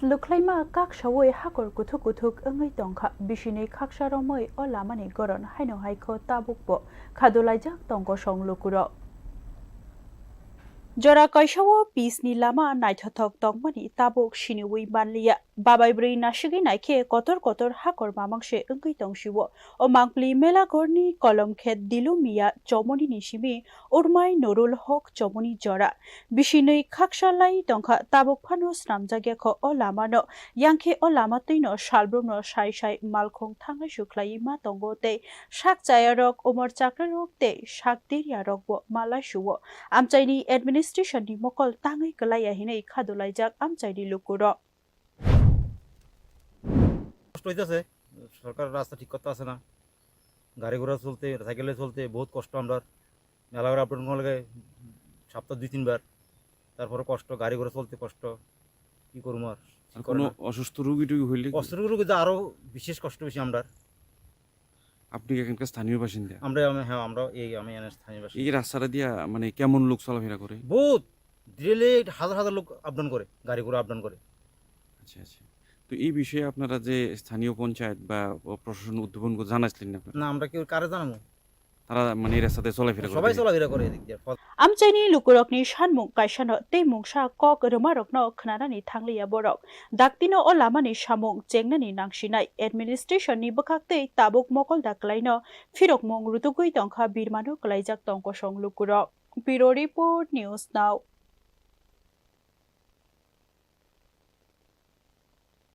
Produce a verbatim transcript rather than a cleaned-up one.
Lukhlaima kaksawi hakor kuthuk kuthuk wngwi tongkha, bisinwi khaksa romwi o lamani goron haino haikho tabukbo khadulaijak tongkosong lukurok. Jora kaisao pisni lama naithothok tongmani tabuk siniwi manliya. Babai bwrwi nasigwi naikhe kotor kotor hakor mamang se wngwi tongsio. O mangpli Melagorni Kolomkhet Dilumia chomoni ni simi Urmai Nurul Hok chomoni jora. Bisinwi khaksa lai tongkha, tabuk phano snamjakya kho o lamano. Yangkhe o lama twino salbrumno sai sai malkhung thanglai sukhlaiwi ma tongo tei sak chayarok, umor chakrarok tei sak deryarokbo malai suo. Amchaini administration ni mokol tangwi kwlaiya hinwi khadulaijak amchaini lukurok. কষ্ট হইতেছে, সরকার রাস্তা ঠিক করতে আসে না, গাড়ি ঘোড়া চলতে, সাইকেলে চলতে বহুত কষ্ট। আমরা মেলা করে আপ ডাউন করা লাগে সপ্তাহ দুই তিনবার, তারপরে কষ্ট, গাড়ি ঘোড়া চলতে কষ্ট, কি করবো আর? আর কোনো অসুস্থ রোগী টুগী হইলে কি? অসুস্থ রোগী তো আরো বিশেষ কষ্ট বেশি আমরা। আপনি কি এখানকার স্থানীয় বাসিন্দা? আমরা আমি হ্যাঁ আমরা এই আমি এখানে স্থানীয় বাসিন্দা। এই রাস্তাটা দিয়া মানে কেমন লোক চলাফেরা করে? বহুত ডেইলি হাজার হাজার লোক আপ ডাউন করে, গাড়ি ঘোড়া আপ ডাউন করে। আচ্ছা আচ্ছা। তো এই বিষয়ে আপনারা যে স্থানীয় পঞ্চায়েত বা প্রশাসন উদ্ভাবন করে জানাইছিলেন না আপনারা? না আমরা কেউ কারে জানাবো? তারা মানে এই রাস্তাতে চলাফেরা করে সবাই তাই? চলাফেরা করে এদিক দিয়ে। Amchaini lukurokni sanmung kaisano tei mungsa kok rwmarokno khnanani thangliya borok. Daktino o lamani samung chengnani nangsinai administration ni bwkhak tei tabuk mokol da kwlaino phirokmung rutugwi tongkha birmano kwlaijak tongkosong lukurok. Bureau Report, News Now.